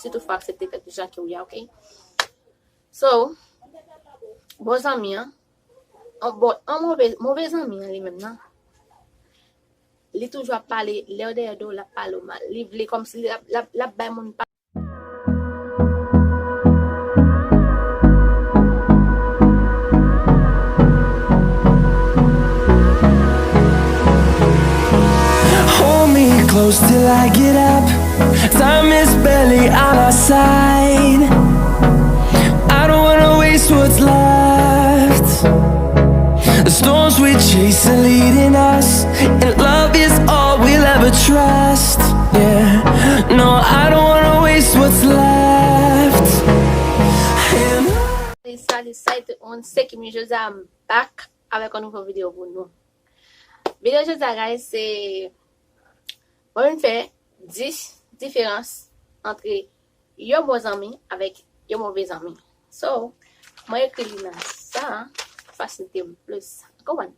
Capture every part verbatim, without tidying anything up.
Sitou fò aksepte tèt ou jan ke ou ye a, oke? So, bon zanmi an, an, bon, an move, move zanmi an li menm nan, li toujou ap pale, lè w dèyè do w, l ap pale w mal. Li vle kòmsi l ap, l ap, l ap bay moun pa Hold me close till I get up. Time is barely on our side. I don't wanna waste what's left. The storms we chase are leading us, and love is all we'll ever trust. Yeah, no, I don't wanna waste what's left. And Salut, salut, salut tout moun, se Kimi, jodi a m back avèk yon nouvo videyo pou nou. Videyo jodi a, guys, se mwen vin fè dis diferans antre yon bon zanmi avèk yon move zanmi. So, mwen ekri li nan sa, fasilite m plis. Konprann?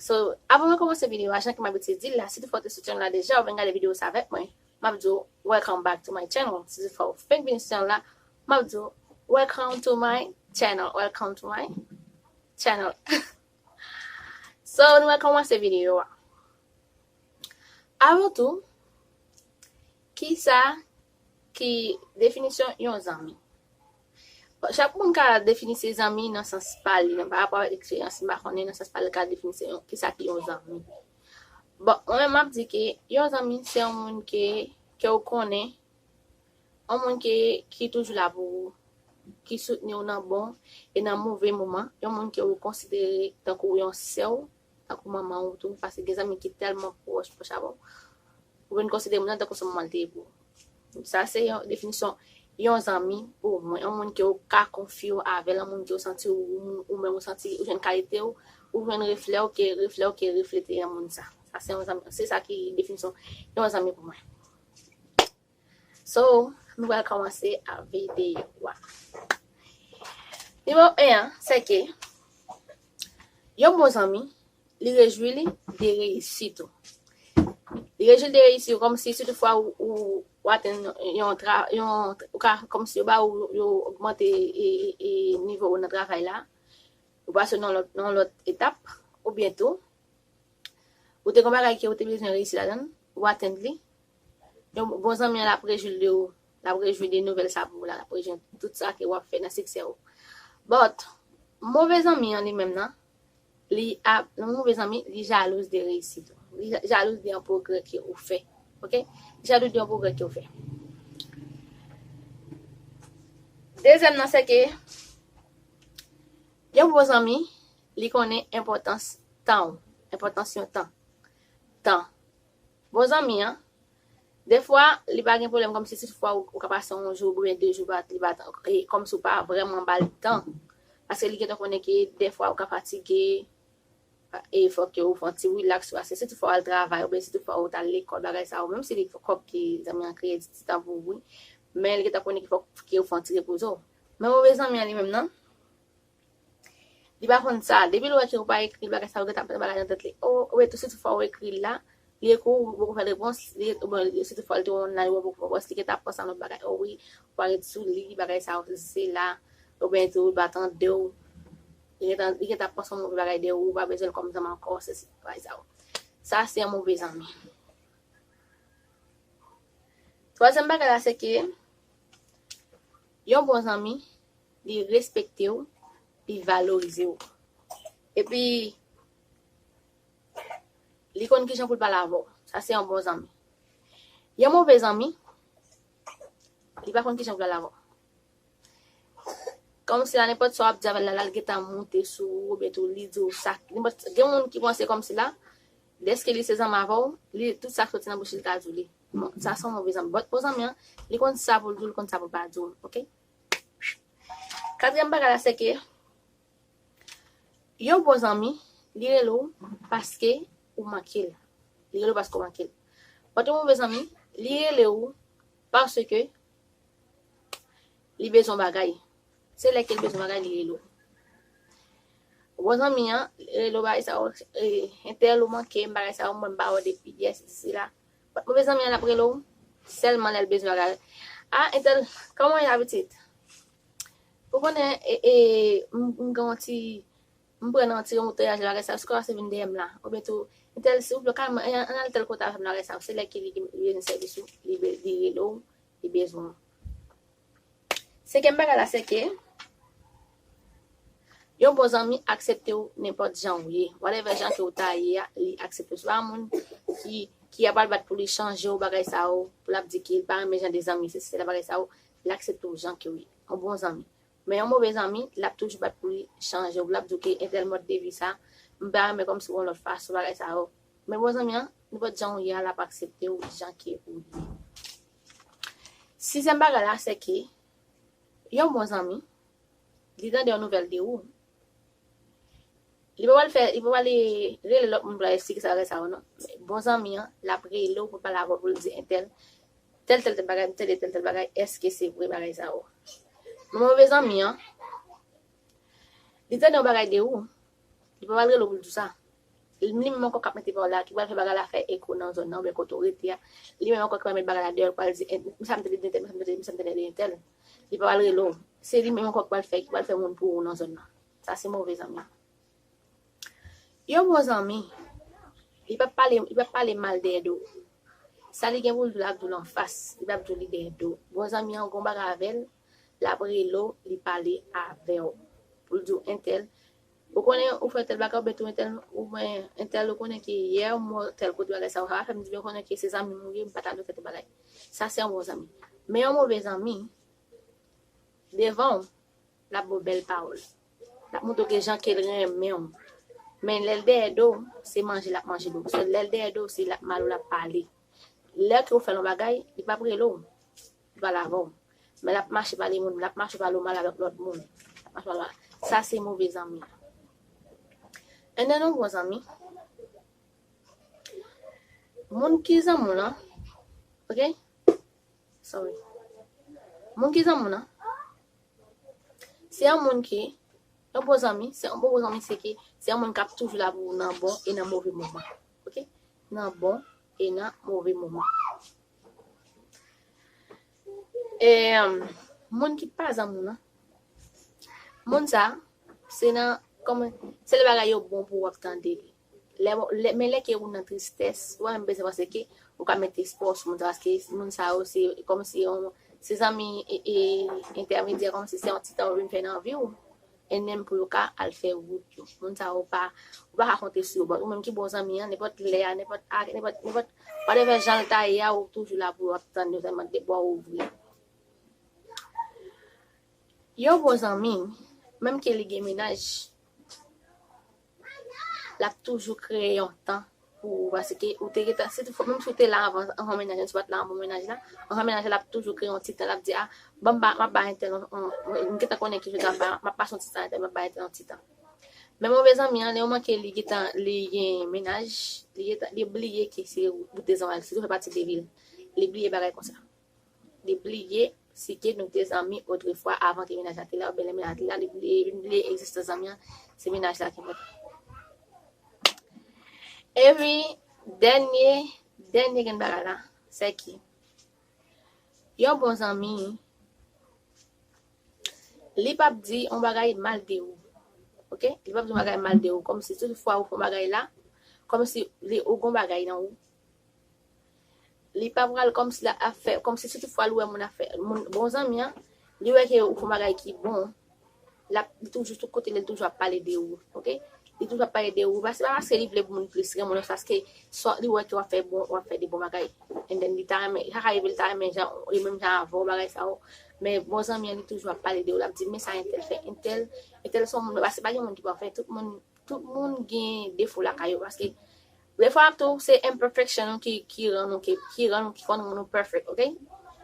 So, avan mwen kòmanse videyo a, jan ke m abitye di l la, si toutfwa w te sou channel la deja, ou vin gade videyo sa avèk mwen, m ap di w welcome back to my channel. Si toutfwa ou fenk vin sou channel la, m ap di w welcome to my channel, welcome to my channel. So, nou pral kòmanse videyo a. Avan tou, kisa ki definisyon yon zanmi? Bon, chak moun ka defini se zanmi nan sans pa li, nan pa rapò avèk eksperyans li, m pa konnen nan sans pa li ka defini se yon, kisa ki yon zanmi. Bon, mwen menm m ap di ke yon zanmi se yon moun ke, ke w konnen, yon moun ki, ki toujou la pou ou, ki soutni w nan bon e nan move moman, yon moun ke ou konsidere tankou yon sè w, tankou manman w tou, paske gen zanmi ki tèlman pwòch, pwòch avè w, ou vin konsidere moun nan tankou se manman l te ye pou ou. Sa se yon definisyon yon zanmi pou mwen, yon moun ke ou ka konfye w avè l, yon moun ke ou santi ou, ou, ou menm ou santi ou jwenn kalite w, ou jwenn reflè w ke, reflè w ke reflete yon moun sa. Sa se yon zanmi, se sa ki definisyon yon zanmi pou mwen. So, nou pral kòmanse ak videyo a. Nimewo en an, se ke yon bon zanmi, li rejwi li de reyisit ou. Li rejwi li de reyisit ou, kòmsi si toutfwa ou, ou, ou atenn yon tra, yon, ou ka, kòmsi yo ba ou, yo ogmante e, e, e nivo ou nan travay la, ou pase nan lòt, nan lòt etap, oubyen tou, ou te gen yon bagay ke ou te bezwen reyisi ladan l, ou atenn li. Yon bon zanmi an l ap rejwi l de ou, l ap rejwi de nouvèl sa pou ou la, l ap rejwi tout sa ke w ap fè nan siksè ou. But, move zanmi an li menm nan, li ap, yon move zanmi, li jalouz de reyisit ou. Li ja- jalouz de yon pwogrè ke ou fè. Oke? Li jalouz de yon pwogrè ke ou fè. Dezyèm nan, se ke yon bon zanmi, li konnen enpòtans tan ou, enpòtans yon tan. Tan. Bon zanmi an, defwa, li pa gen pwoblèm kòmsi si toutfwa ou, ou ka pase yon jou oubyen de jou pa, li pa, e, kòmsi ou pa vrèman ba l tan. Paske li gentan konnen ke defwa ou ka fatige, e fòk ke ou fè yon ti rilaks, paske si toutfwa w al travay, oubyen si toutfwa ou t al lekòl, bagay sa yo, menm si li kòb ke zanmi an kreye ti tan pou ou, wi, men li gentan konnen ke fòk ke ou fè yon ti repoze w. Men move zanmi an li menm nan, li pa konn sa. Depi l wè ke ou pa ekri l, bagay sa yo gentan ap mete bagay nan tèt li. O, oubyen tou, si toutfwa ou ekri l la, li ekri w, ou poko fè l repons, li, oubyen si toutfwa l te online, ou poko fè repons, li gentan ap panse a lòt bagay. O wi, ou pa ret sou li, bagay sa yo, sesi, sela, oubyen tou, li pa tande w. Li gentan, li gentan ap panse yon move bagay de ou, ou pa bezwen l kòm zanmi ankò, sesi, bagay sa yo. Sa se yon move zanmi. Twazyèm bagay la, se ke yon bon zanmi, li respekte w, li valorize w. Epi, li konn kijan pou l pale avè w. Sa se yon bon zanmi. Yon move zanmi, li pa konn kijan pou l pale avè w. Kòmsi la, nenpòt sa w ap di avè l la, la, l gentan monte sou ou, oubyen tou li di w sa. Nenpòt, gen moun ki panse kòmsi la, dèske li se zanmi avè w, li, tout sa k soti nan bouch li, li ka di w li. Bon, sa se yon move zanmi. But bon zanmi an, li konn sa pou l di w, li konn sa pou l pa di w, oke? Katriyèm bagay la, se ke yon bon zanmi, li rele w paske ou manke l. Li rele w paske ou manke l. But yon move zanmi, li rele w paske li bezwen bagay. Se lè ke l bezwen bagay, li rele w. Bon zanmi an, li rele w bagay sa yo, e, entèl ou manke m, bagay sa yo, mwen m ba w depi yè, sesi, sela. But move zanmi an, l ap rele w Sèlman lè l bezwen bagay. Ah, entèl, kòman w ye la pitit? Ou konnen, e, e, m, m gen yon ti, m pran nan yon ti remoutayaj bagay sa, si w kapab vin dèyè m la. Oubyen tou, entèl, silvouplè, kalm, ann, ann al tèl kote avè m bagay sa, se lè ke li, li bezwen sèvis ou, li, be- li rele w, li bezwen w. Senkyèm bagay la, se ke yon bon zanmi aksepte w nenpòt jan ou ye. Whatever jan ke w ta ye a, li aksepte w. Se pa yon moun ki, ki ap al bat pou li chanje w bagay sa yo, pou l ap di ke li pa renmen jan de zanmi, se, se la bagay sa yo, li aksepte w jan ke w ye. Yon bon zanmi. Men yon move zanmi, l ap toujou bat pou li chanje w. L ap di w ke entèl mòd de vi sa, m pa renmen kòmsi w yon lòt fason, bagay sa yo. Men bon zanmi an, nenpòt jan ou ye a, l ap aksepte w jan ke ou ye. Sizyèm bagay la, se ke yon bon zanmi, li tande yon nouvèl de ou, li pa pral fè, li pa pral rele lòt moun pou l al eksplike sa, bagay sa yo, non. Bon zanmi an, l ap rele w pou l pale avè w, pou l di entèl, tèl, tèl, tèl bagay, m tande tèl, tèl bagay, èske se vre bagay sa yo? Men move zanmi an, li tande yon bagay de ou, li pa pral rele w pou l di w sa. Li menm ankò k ap mete pawòl la, ki pral fè bagay la fè eko nan zòn nan, oubyen kote w rete a. Li menm ankò ki pral met bagay la deyò, li pral di, "Eh, men sa m tande de entèl, men sa m tande, men sa m tande de entèl." Li pa pral rele w. Se li menm ankò ki pral fè, ki pral fè moun pou ou nan zòn nan. Sa se move zanmi. Yon bon zanmi, li p ap pale, li p ap pale mal dèyè do w. Sa li gen pou l di w, l ap di w l anfas. Li p ap di w li dèyè do w. Bon zanmi an, ou gen yon bagay avè l, l ap rele w, li pale avè w. Pou l di w entèl, ou konnen ou fè tèl bagay, oubyen tou entèl, oubyen entèl, ou konnen ke yè m wè w tèl kote, bagay sa yo, sa pa fè m di byen, ou konnen ke se zanmi m ou ye, m pa ta dwe fè tèl bagay. Sa se yon bon zanmi. Men yon move zanmi, devan w, l ap ba w bèl pawòl. L ap montre w ke jan ke l renmen w. Men lè l dèyè do w, se manje l ap manje do w. So, lè l dèyè do w, se l ap mal ou l ap pale. Lè ke w fè l yon bagay, li p ap rele w, li pale avè w. Men l ap mache pale moun, l ap mache pale w mal avèk lòt moun. L ap mache pale w mal. Sa se move zanmi. And then yon bon zanmi. Moun ki zanmi w lan, ok? Sorry. Moun ki zanmi w lan, se yon moun ki, yon bon zanmi, se yon bon, bon zanmi, se ki, se yon moun k ap toujou la pou ou nan bon e nan move moman. Ok? Nan bon e nan move moman. E, um, moun ki pa zanmi w lan, moun sa, se nan, kòman, se lè bagay yo bon pou w ap tande li. Lè, lè, men lè ke ou nan tristès, ou pa menm bezwen panse ke ou ka mete espwa w sou moun sa, paske moun sa yo se kòmsi yon, se zanmi e, e, entèmedyè, kòmsi se yon ti tan ou vin fè nan vi w, e menm pou yo ka al fè wout yo. Moun sa yo pa, ou pa ka konte sou yo, but ou menm ki bon zanmi an, nenpòt lè a, nenpòt, a, nenpòt, nenpòt, whatever jan l ta ye a, ou toujou la pou yo ap tann yo, sèlman de bò ouvri. Yon bon zanmi, menm ke li gen mennaj, l ap toujou kreye yon tan pou ou, paske ou te gentan, si toutfwa, menm si w te la anvan, anvan mennaj la, si w pa t la anvan mennaj la, anvan mennaj la, l ap toujou kreye yon ti tan, l ap di, a, bon, m ba, m ap ba entèl, yon, yon, m gentan konnen ke jodi a, m ap ba, m ap pase yon ti tan entèl, m ap ba entèl yon ti tan. Men move zanmi an, lè w manke li gentan, li gen mennaj, li gentan, li bliye ke se ou te zanmi avè l, si ou fè pati de vi l, li bliye bagay konsa. Li bliye si ke nou te zanmi otrefwa avan ke mennaj la te la, oubyen lè mennaj la te la, li bliye, li bliye egzistans zanmi an, se mennaj la ki pote. Epi, dènye, dènye grenn bagay la, se ki yon bon zanmi, li p ap di yon bagay mal de ou. Ok? Li p ap di yon bagay mal de ou. Kòmsi si toutfwa ou fè yon bagay la, kòmsi li, ou gon bagay nan ou, li pa pral kòmsi l ap fè, kòmsi si toutfwa li wè moun ap fè, moun, bon zanmi an, li wè ke ou fè yon bagay ki bon, l ap, li toujou, tout kote li, li toujou ap pale de ou, ok? Li toujou ap pale de ou, pa, se pa paske li vle pou moun plis renmen w, non, se paske swa li wè ke w ap fè bon, w ap fè de bon bagay. And then li ta renmen, sa ka rive li ta renmen jan, li menm jan avè w, bagay sa yo. Men bon zanmi an, li toujou ap pale de ou, l ap di, men sa entèl fè, entèl, entèl se yon moun, paske pa gen moun ki pafè, tout moun, tout moun gen defo lakay yo, paske defwa tou, se imperfection nou ki, ki rann nou, ki, ki rann nou, ki fè nou, nou perfect, ok?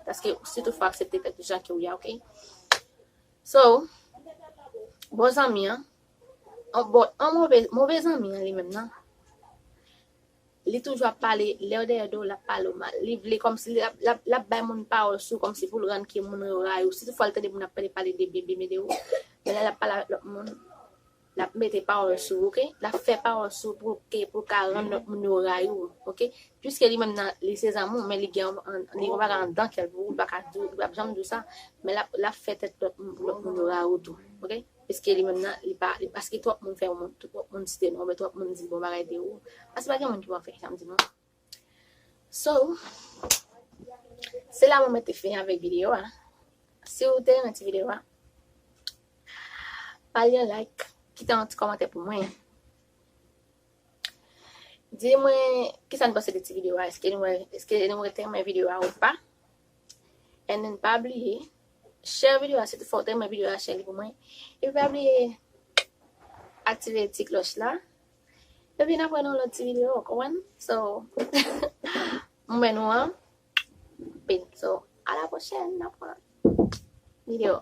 Paske si toutfwa aksepte tèt ou jan ke w ye a, ok? So, bon zanmi an, an, bon, an move, move zanmi an li menm nan, li toujou ap pale, lè w dèyè do w, l ap pale w mal. Li vle kòmsi, l ap, l ap, l ap bay moun pawòl sou kòmsi pou l rann ke moun yo rayi w. Si toutfwa l tande moun ap pale, pale de byen, byen, byen de ou, men lè l ap pale avèk lòt moun, l ap mete pawòl sou ou, oke? L ap fè pawòl sou ou pou ke, pou ka rann lòt moun yo rayi w, oke? Piske li menm nan, li se zanmi w, men li gen yon, li gen yon bagay anndan kè l pou ou, li pa ka di w, li p ap janm di w sa, men l ap, l ap fè tèt lòt, lòt moun yo rayi w tou, oke? Piske li menm nan, li pa, li, paske twòp moun fè yon moun, twòp moun site non, men twòp moun di bon bagay de ou. Paske pa gen moun ki pa fè, sa m di non. So, se la mwen mete fen avèk videyo a. Si w te renmen ti videyo a, ba l yon like, kite yon ti kòmantè pou mwen. Di mwen kisa n panse de ti videyo a. Èske nou, èske nou te renmen videyo a ou pa? And then pa bliye, share videyo a, sitou fò w te renmen videyo a, share li pou mwen. Epi pa bliye aktive ti klòch la. Epi n ap wè nan lòt ti videyo, w konprann? So, mwen nou an. Peace. So, a la pwochèn, n ap wè videyo.